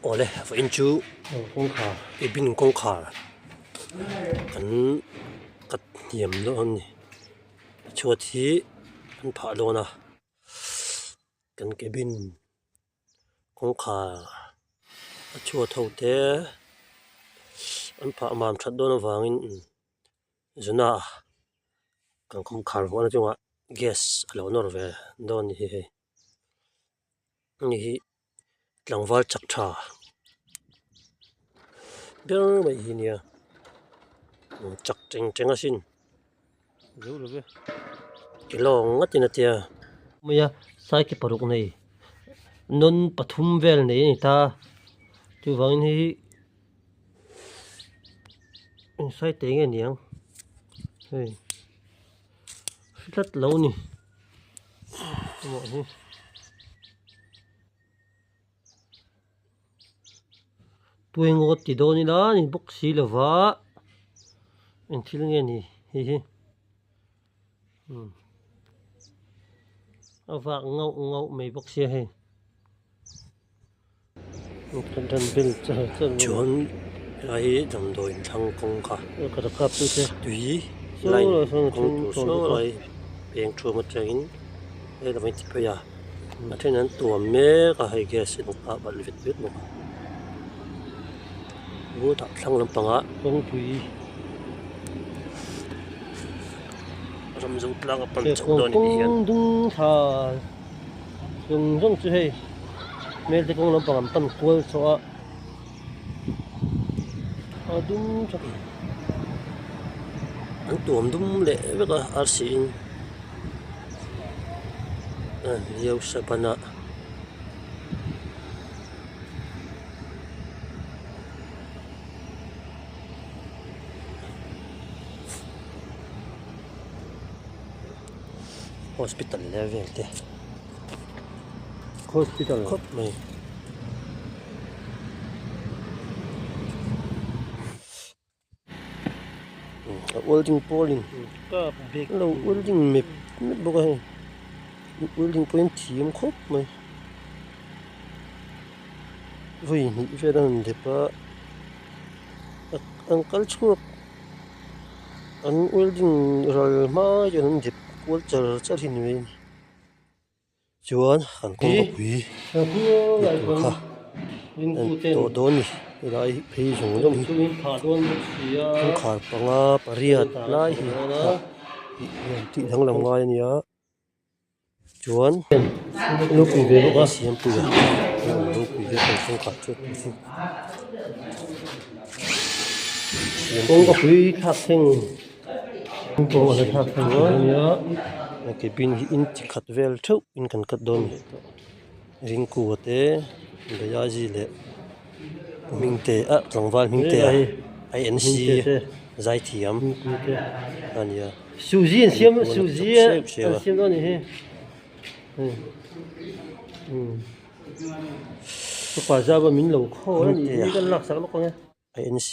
Awle vawiin chu cabin kawngkhar kan cut hniam dawn a ni chhuat hi an phah dawn a kan cabin kawngkhar a chhuat ho te an phah mam that dawn avangin zuna kan kawngkhar vuahna chungah gas a lo nawr ve dawn a ni hi hei. Hei hi tlangval chak tha ber mai hi nia chak teng teng asin ke lawng ngatin a tia. Mai a cycle paruk nei nawn pathum vel nei a ni ta chuvangin hei hi eng cycle nge niang hei hre tlat lo a ni. Tuaingawt ti dawn ila a ni bawk si lova eng thil nge ni hei hi umm a vak ngauh ngauh mai bawk sia hei. Chuan helai hi damdawi inthlang kawngka tui line kawng tur saw lai peng thuam atangin helam hi ti phei a a then an tuam mek a hei gas in a balh vet vet bawk a vutah thlang lampangah kawngpui ramzau tlang a pan chho dawn a ni hian. Zawng zawng chu hei hmel te kawng lampang an pan kual chhuah a a dum tha An tuam dum leh vek a arsi in a hliau saban a. Hospital leh vel te hospital khawp mai a welding pawlin lo welding mep mep bawk a hei welding pawhin thiam khawp mai vawi hnih vel a rawn dep a an kal chhuak. An welding ral hma hian an dep kual char char hi ni mai a ni chuan an kawngkapui ni tur kha an tawh dawn a ni helai phei zawng zawng hi kawngkhar panga pariat lai hi tih danglam ngai a ni a. Chuan lupui ve bawk a siampuia lupui ve kan kawngkhar chu kawngka pui thlak thleng kawngka thlak thleng ania cabin hi in chi khat vel theuh in kan cut dawn a ni ringkua te bayaji leh hmingte ah tlangval hmingte a inc zaithiam a nia. Suzy an siam Suzy an siam dawn a nih hi upa zava min lo khaw a nih hi kan laksak lawk ang e. Inc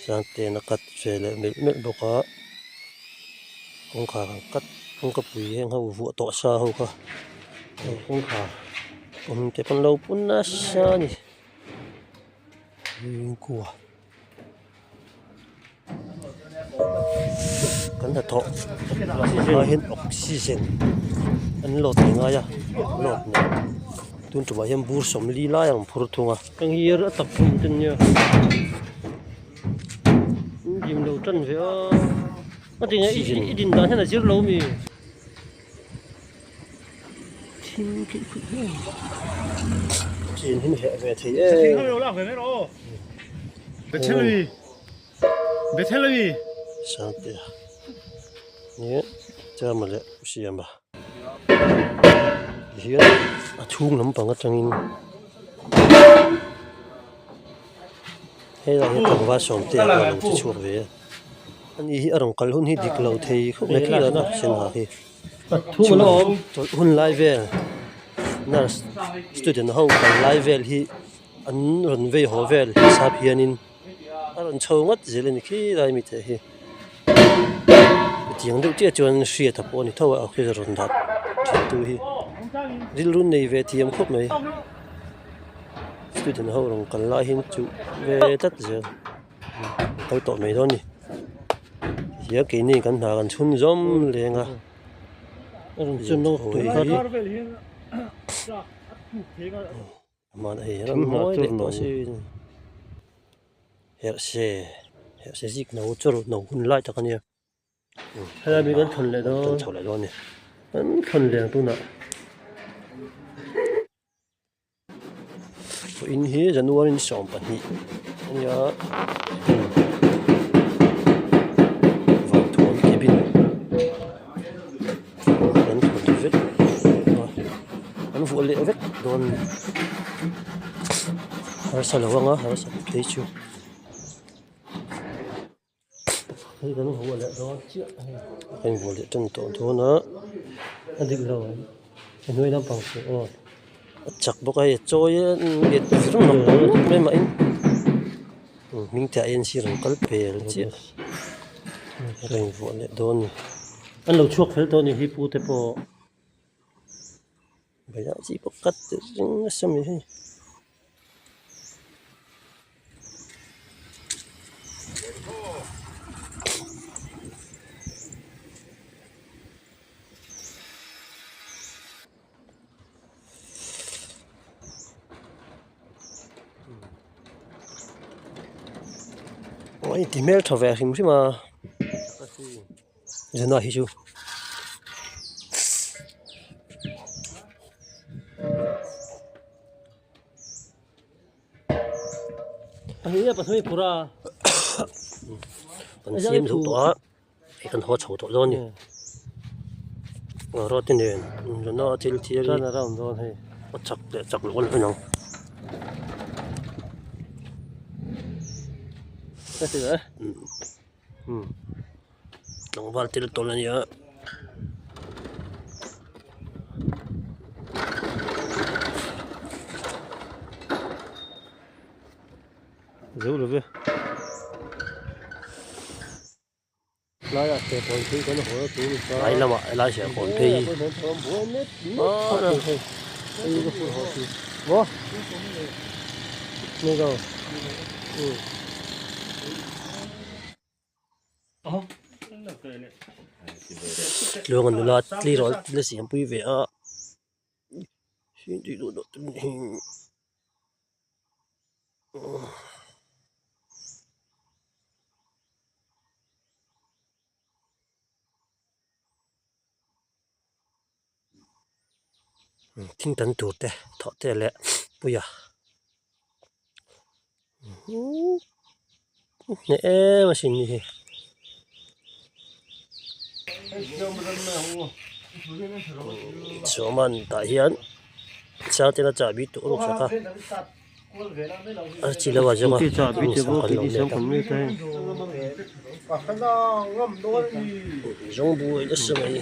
sangten a cut ve leh melh melh bawk a kawngkhar an cut kawngkapui heng ho vuah tawh sa ho kha kawngkhar awm te pawn lo pun nasa a ni chhungkua. Kan hnathawh hma hian oxygen an load leh ngai a load nen tun tumah hian bur sawmli lai ang phur thung a. Heng hi a tak thum te nia in dim lo tan ve a a tinge i din dan hian a zir lo mi. Thil khi khuih hle chin hi heh ve thei em. Sangtea nia chama leh siama tihian a chhung lampang atangin helai hi tlangval sawmte a lo che chhuak ve a ani hi a rawn kal hun hi dik lo thei khawp mai khi a sen ha hi. Chawlh hun lai vel nurse student ho kal lai vel hi an rawn vei haw vel hisap hianin a rawn chho ngawt zel a ni khi lai mi te hi hetiang deuh chiah chuan hriat a pawh a ni tho a khi rawn dah thin tu hi rilru nei ve thiam khawp mai. Student ho rawn kal lai hian chuh ve tlat zel kal tawh mai dawn a ni tihian keini kan hna kan chhun zawm leng a mahni hei ram mawi leh tawh sin herhse herhse zik no chu no hun lai tak a nia. Helai mi kan thawn leh dawn. Kan chho leh dawn a ni. Kan thawn leh ang tunah. In hi January ni 12 a nia Vanthuam cabin kan thawn vek a an vuah leh vek dawn a ni. Harsa lo anga harsa phei chu. Hei kan vuah leh dawn chiah a ni. Kan vuah leh tan tawh dawn a. A dik lo ang. A hnuai lampang chu aw. A chak bawk a hei a chawi a let vir nawk nawk mai mah in hming te ah hian sir an kal pel chiah a kan invuah leh dawn a ni. An lo chhuak fel tawh a ni hi pu te pawh. Baiah chi pawh cut reng nasa mai hei. Aw hei ti hmel tha ve hrim hrim a zana hi chu. Kan siam zo tawh a hei kan haw chho tawh dawn a ni rod te nen zana thil thiar hi a chak leh chak loh a ni ang. Tlangval thil tawn a ni a. Zo lo ve. Laiah serkawn phei kan haw a tur ta. Lai lamah helai serkawn phei hi. Maw? Ni lo. Luang a nula tleirawl la siampui ve a thing tan tur te thawh te leh puia hneh em asin ni hi. Sawman tah hian sangtena chahbi tur a rawk a. A chi lo a zawng a zawng buai nasa mai